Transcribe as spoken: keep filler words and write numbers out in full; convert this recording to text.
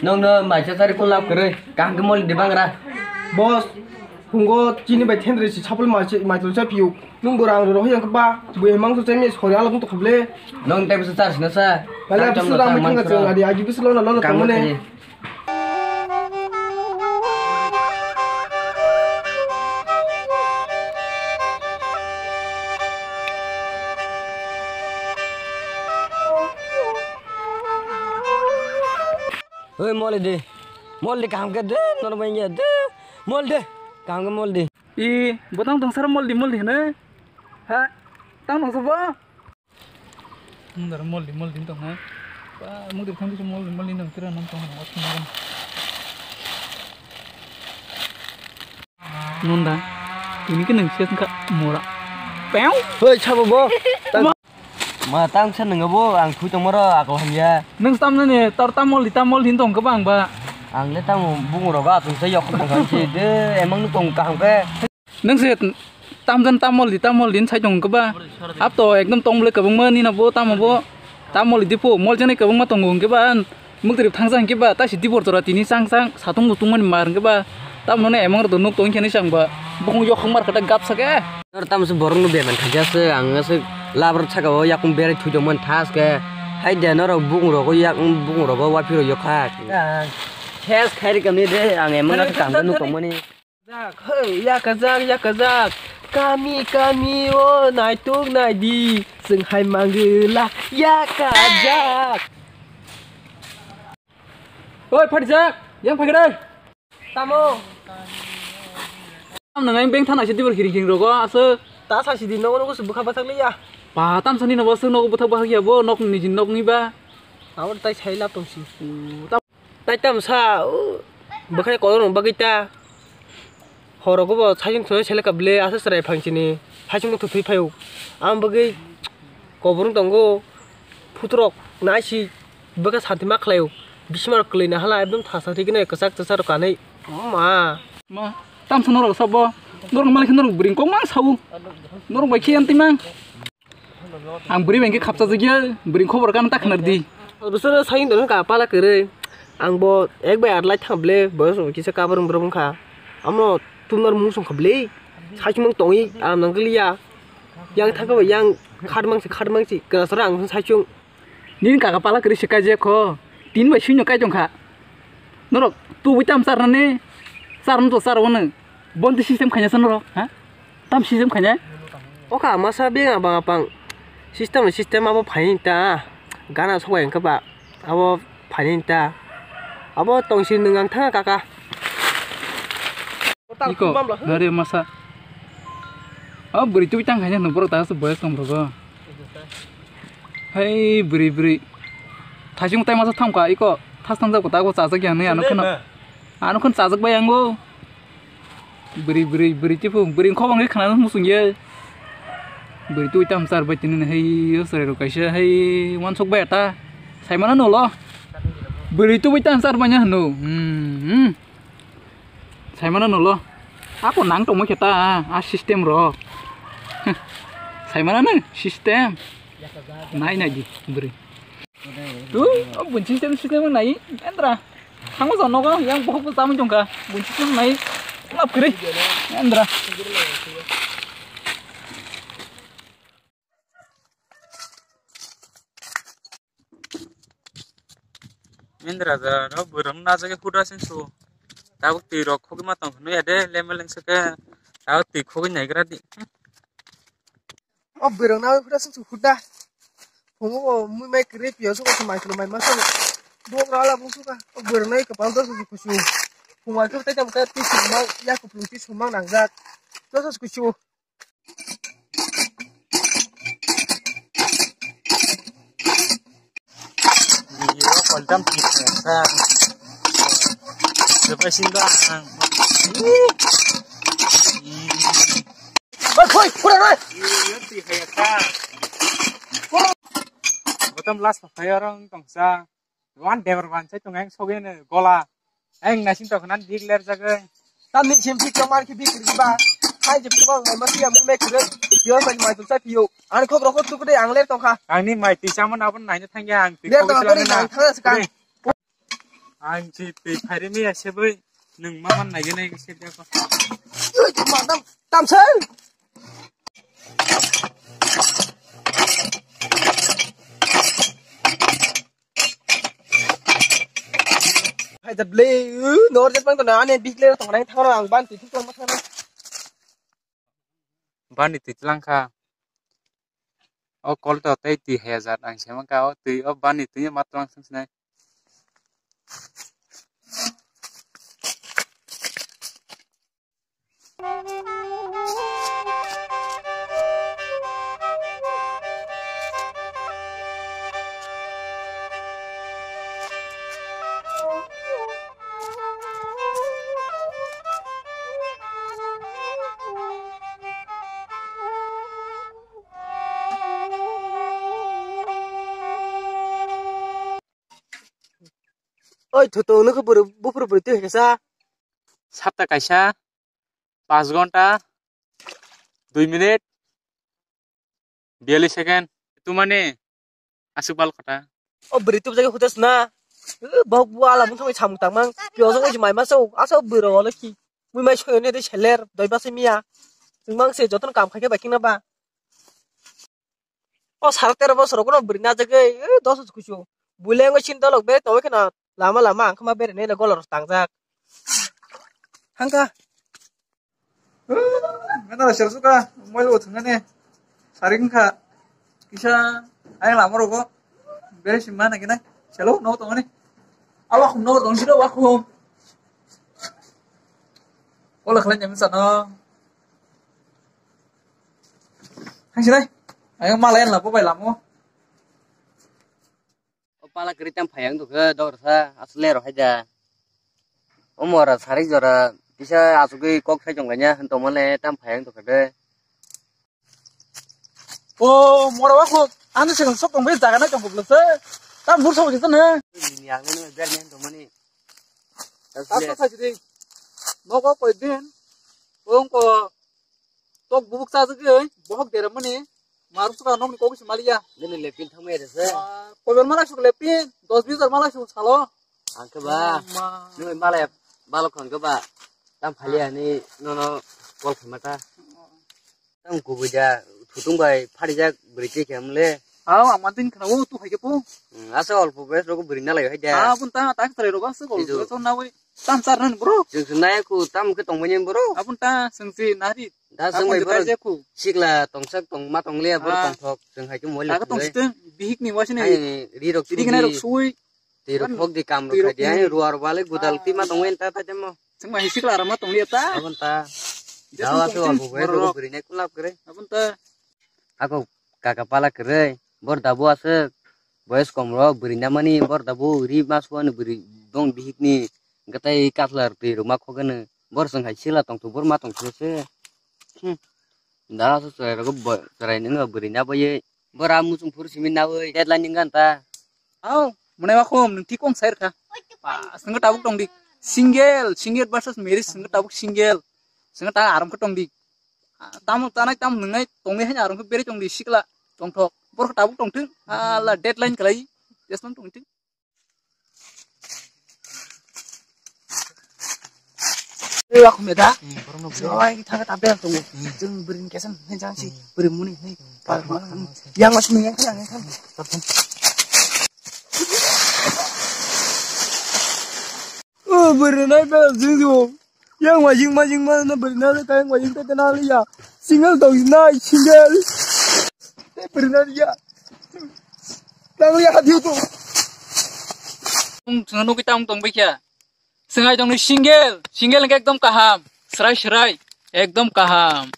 Nong no mai cha sari ko lab kere, kaham ke mol di bangra. Boss, hungo chini bai thendri si chapel mai, mai tlo cha piu. Nung bo rang ro yang ba, bo hemang to chemi sori ala to khable. Nong tai bisa char sina sa. Bala bisu rang mai thang chang adi, agi bisu lona lona tang mane. Oi, mol di. Mol di kaham ke de, normal ya de. Mol de, kaham ke mol di. I, botang tong sara mol di, mol di hene. Ha, tang tong sabo. Nundar mol di, mol di tong ha. Ba, mugdir thang di mol di, mol di tong tira nam tong ha. Nunda, ini ke nang sias ka mora. Pew. Hoi, sabo bo. Ma tang sa nang bo, ang thui tong moro, ako hamya. Nang tam na ne, tar tam mol di, tam mol di tong ka bang ba. Ang le tam bungo roga, tung sa yok tong kan si de, emang nu tong kaham ke. Nang se tam jan tam mol di, tam mol di sai tong ka ba. Ap to ekdom tong ble ka bang ma ni na bo, tam bo. Tam mol di po, mol jani ka bang ma tong ke ba. Muktrip thangsa hwnkhe ba, taisi dibor jora tini chang chang satung butung mani mar hwnkhe ba, tamo no emang rok nuk tong khe ni chang ba, bukung yok mar kata gap sake. Nor tamo se borok no beman khaja se, ang se labar saka o yakung berai thui tong man thas ke, hai de norok bukung rogo yakung bukung rogo waphiro yok kha. Ses khairi kamni de, ang emang rok tang nuk tong mani. Jak, hei, yakajak, yakajak. Kami, kami, o, naituk, naidi. Chwng hai mangwla, yakajak. Oi, pharijak, yang phaigra. Tamo? Tam nang beng thana si dibor hiring hiring rogo, aso. Ta sa si di nogo nogo se bwkha bathak liya. Pa, tam sani nogo se nogo bwthak bathak ya bo, nok ni jin nok ni ba. Abo tai sai lap tong si. Tai tam sa, o, bwkhani kolorok bagwi ta. Horogo bo saichung thoi seleka ble asa chwrai phang chini. Saichung thwi phaio. Ang bagwi koborong tongo. Phutrok naisi bwkha santi ma khlaio. Bismar kwlwi na hala ekdom thasa thikne kwchak kwchak rok kanwi. Ma. Ma, tam sa norok sabo. Norok malik norok bring kok mang sao. Norok bai khiyan timang. Ang bwrwi bai khe khapchajak ya, bwrwi khobor gana ta khwnar di. Bwswk no sai wngtong kha pala kwrwi. Ang bo ek bai ar lai thang ble, boyos bo kisa kabur wng borok wngkha. Amo tumar mung song kha ble. Saichung tongwi aram nang liya. Yang thang kha yang khatmang se khatmang se kwrasara ang saichung. Nini kaka pala kwrwi se kaijak kho. Tin bai sui no kai tong kha. Norok tubui tam charnani. Charno to charo wano. Bonti system khaina sa norok, ha? Tam system khaina? Oka masa beng abang apang. System system abo phaini ta. Gana sobai engkhe ba. Abo phaini ta. Abo tongsi nung ang thanga kaka. Iko, nare masa. Abo bwrwi tubui tang khaina no borok ta boyas kam rogo. Hei, bwrwi, bwrwi. Thaising tai masa thamkha, iko. Thas thangjak bo tago chajak ya hinwi ano kheno. Ano kheno chajak bai ango. Bwrwi, bwrwi, bwrwi tiphung. Bwrwi khobang khe khna muchung ye. Bwrwi twi tam char bai tini hei, o chwrai rok kaisa hei, wansuk bai ta. Saimano nolo. Bwrwi twi tam char bai hino. Hmm, hmm. Saimano nolo. Ako nang tongmo khe ta, a system rok. Saimano no system. Nai nai di, bwrwi. Tu, o bun system system nai, endra. Thango sa nogo, yang bohok bo chamung tongkha. Bun system nai, lap kiri. Endra. Indra da, no bwrwng najagwi huda sing su. Tabuk twi rok khogwi ma tong hwnwi ya de, lema lengsa khe. Tabuk twi khogwi naigra di. O bwrwng na huda sing su huda. Phungo bo mui mai kwrwi piyo suko se mai mai ma suko. Bok rala bung suka. O bwrwng nai kwpal dos su kusu. Phung ai khe tei tam khe twi sumang, ya kuplung twi sumang nangjak. Dos su kusu. Video call tam kisa. Coba sih bang. Oi, oi, pura, oi. Botam last pa kaya orang tongsa. Wan debar ban sai tong ang sogen gola. Ang naising tokna dik ler jagwi. Tamni sim pik tongmar ki bikri ba. Hai je pukol nai mati am me kre. Yo sai mai tum sai piyo. Ang khok rokot tuk de ang ler tongkha. Angni mai twi chamon abon naina thangya ang twi ler khok tongkha isla ri na. Nang thang sa kan. Ang si twi phairi miya se bui nwng ma man nai gini se bia ko. Madam, tamsel. Hai jat le, nor jat bang to na ane big le tong nai thang ang ban ti thang ma thang. Bani twi tlang kha. O kol to tei twi haya jat ang se man kha. O twi o bani twi ma tlang sing sinai. Oi, thuto, nukho buru, buphuru buru twi hai kasa. Sapta kaisa, panch ghonta, dui minute, biyallis second. Tumani aswk bal kota. O bwrwi tubjagwi hudas na. Eh, bok bu ala bumthangwi samung tangmang. Piyojak oi mai masa o, asa o bwrwi wala ki. Mui mai soyone de seler, doi basa miya. Chwng mang se jotono kam khaikhe bai khna ba. O sara tero bosor kono bwrwi najagwi, eh, dos kuchu. Buleng o sin dolok be tongwi khna lama lama ang khma bere nele golor tangjak. Hangka. Mena la sel suka, moi lo thangane. Saring kha. Kisa, ayang lama rogo. Bere simma na kina. Selo no tongane. Awa khum no tong siro wa khum. Ola khlai nyam sa no. Hai sinai. Ayang malai la bo bai lamo. O pala kwrwi tam phai ang dukhe dor sa asle ro haida. O mora sari jora kisa asugwi kok sai jong laina hin tongmale tam phai ang dukhe de. O mora wa khuk ani se sok tong be jaga na tong bublo se. Tam bur sok jito ne. Ni ang ne ber ne hin tongmani. Asle. Asle sa jidi. Nogo koi din. Ongko tok bubuk chajagwi bohok deramani. Maruk suka nokni kok si maliya. Nini lepin thangmaya de se. Ah, koibar mala suk lepin, dos bis hajar mala suk salo. Ang khe ba. Ma. Nini mala balok ang khe ba. Tam phaliya ni nono kol khamata. Tam kubui da thutung bai pharijak bwrwi twi khe amle. Aw, ang mantin khna o tu hai khe pu. Hmm, asa olpo bes rok bwrwi na lai hai da. Ah, bun ta ta khe trai rok asa kol. Idu. Bes nawi. Tam char nan bro. Chwng se nai ku tam khe tongmani bro. Abun ta chwng si nari. Da chwng bai bro. Sikla tongsak tongma tongliya bro tongthok. Chwng hai khe moi le. Tong siteng bihik ni wasi ni. Ri rok ri gna rok sui. Twi rok phok di kam rok khai di. Ruar bale gudal ti ma tongwi ta ta jemo. Chwng bai sikla rama tongliya ta. Abun ta. Dawa tu abu bai rok bri ne kulap kre. Abun ta. Ako kaka pala kwrwi, bor dabu aswk, boyes kom rok bwrwi namani, bor dabu ri ma suani bwrwi bong bihik ni, gatai kaslar twi rwma khogeno, bor chwng hai sila tongthok, bor ma tongthok se. Hmm. Da aswk chwrai rok bo, chwrai nwngo bwrwi nabawi, bor a muchung phuru simi nawi, deadline wngkha ta. Au, mwnai ma khum, nwng thik kong sai rwkha. Ba, swngkhe tabuk tong di. Single, single versus marriage, swngkhe tabuk single. Swngkhe ta aram khe tong di. Tamo tanai, tamo nwngnai, tongwi haino aram khe berwi tong di, sikla, tongthok. Borok tabuk tongthung, hala deadline kwlai, deadline tongthung. Ei, aku meda. Hmm, borokno bwrwi. Joy, thangkhe tabuk tongo. Hmm. Chwng bwrwini kaisa hwnwi jang si, hmm, bwrwi muni hwnwi. Hmm. Yang mas mung yang yang yang. O bwrwi nai ba jing jing. Yang ma jing ma jing ma na bwrwi na ka yang ma jing ta na ya. Single dong na single. Bwrwi na ya. Tang ya diu to. Tung thung nugwi tang tong bikya. Swngai tong ni single, single hwnkhe ekdom kaham. Srai srai, ekdom kaham.